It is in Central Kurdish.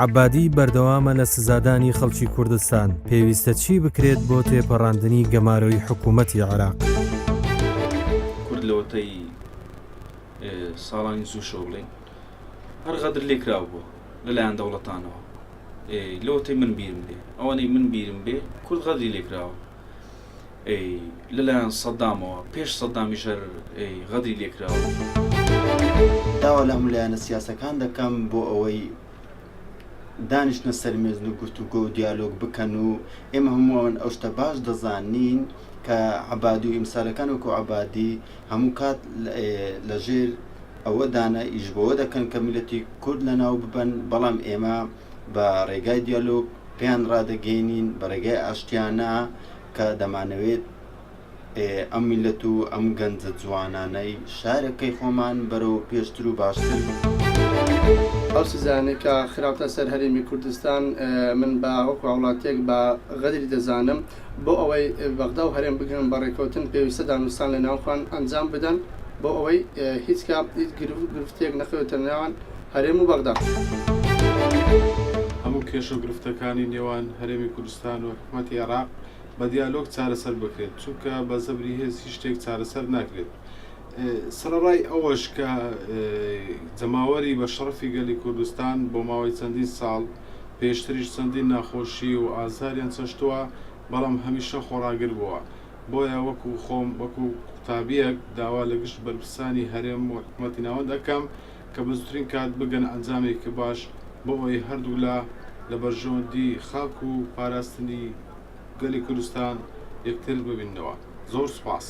عەبادی بەردەوامە لە سزادانی خەڵکی کوردستان، پێویستە چی بکرێت بۆ تێپەڕاندنی گەمارۆی حکوومەتی عێراق؟ کورد لەوەتەی ساڵانی زووشەوە بڵێین هەر غەدر لێکراو بووە لەلایەن دەوڵەتانەوە لەوەتەی من بیرم بێ ئەوەنەی من بیرم بێ کورد غەدری لێکراوە لەلایەن سەدامەوە پێش سەدامیش هەر غەدری لێکراوە. داوا لە هەموو لایەنە سیاسەکان دەکەم بۆ ئەوەی دانیشنە سەر مێزن و گفتوگۆ و دیالۆگ بکەن و ئێمە هەمووان ئەو شتە باش دەزانین کە عەبادی و ئیمسالەکان وەکو عەبادی هەموو کات لەژێر ئەوەدانە ئیش بەوە دەکەن کە میلەتی کورد لەناو ببەن بەڵام ئێمە بە ڕێگای دیالۆگ پێیان ڕادەگەینین بە ڕێگای ئاشتیانە کە دەمانەوێت ئەم میللەت و ئەم گەنجە جوانانەی شارەکەی خۆمان بەرەو پێشتر و باشتر. ئەو سزایانەی کە خراوتە سەر هەرێمی کوردستان من بە وەکو هاوڵاتیەک بە غەدری دەزانم، بۆ ئەوەی بەغدا و هەرێم بگەن بە ڕێکەوتن پێویستە دانوستان لە ناو خۆیان ئەنجام بدەن بۆ ئەوەی هیچ کام هیچ گرفتێک نەخەوێتە نێوان هەرێم و بەغدا. هەموو کێشە و گرفتەکانی نێوان هەرێمی کوردستان و حکومەتی عێراق بە دیالۆگ چارەسەر بکرێت، چونکە بە زەبری هێز هیچ شتێک چارەسەر ناکرێت. سەرەڕای ئەوەش کە جەماوەری بە شەڕەفی گەلی کوردستان بۆ ماوەی چەندین ساڵ پێشتریش چەندین ناخۆشی و ئازاریان چەشتووە، بەڵام هەمیشە خۆڕاگر بووە. بۆیە وەکو خۆم وەکو قوتابییەک داوا لە گشت بەرپرسانی هەرێم و حکومەتی ناوەند ئەکەم کە بە زووترین کات بگەنە ئەنجامێکی باش بۆ ئەوەی هەردوولا لە بەرژەوەندی خاک و پاراستنی گەلی کوردستان یەکتر ببیننەوە. زۆر سوپاس.